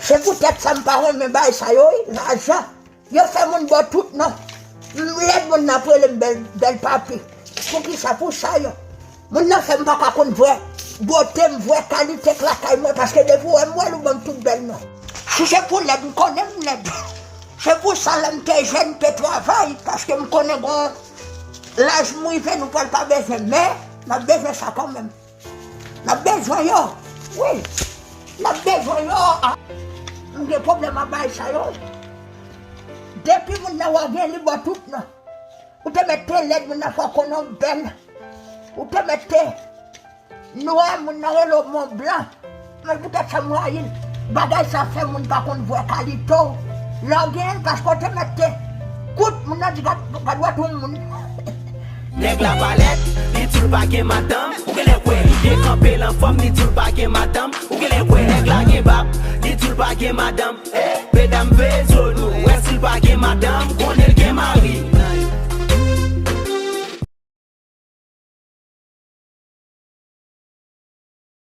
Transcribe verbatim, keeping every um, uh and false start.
Se poutèt sa m pa renmen bagay sa yo wi, lajan. Yo fè moun bò tout non. M lèd moun nan ap rele m bèl, bèl papi. Poukisa pou sa yo? Moun nan fè m pa ka konn vwè bote m, vwè kalite k lakay mwen, paske depi w wè m wè l ou ban m tout bèl non. Si se pou lèd, m konnen m lèd. Se pou sa lè m te jèn m te travay, paske m konnen gon laj m rive nou pral pa bezwen, men n ap bezwen sa kanmenm. N ap bezwen yo. Wi. N ap bezwen yo. Ah. M gen pwoblèm ak bagay sa yo. Depi moun nan wè gen li bò tout non. Ou te mèt te lèd moun nan fò konnen w bèl. Ou te mèt te nwè moun nan rele w mon blan. Men poutèt sa m rayi l. Bagay sa fè moun pa konn vwè kalite w. Lè w genyen l paske w te mèt te kout moun nan di gad gad wè tou moun. Nèg la pa lèd, li di w pa gen madanm, ou genlè kwè. Li byen kanpe l anfòm, li di w pa gen madanm, ou genlè kwè. Nèg la gen bab, li di w pa gen madanm. Medam veye zo nou, wè si l pa gen madanm.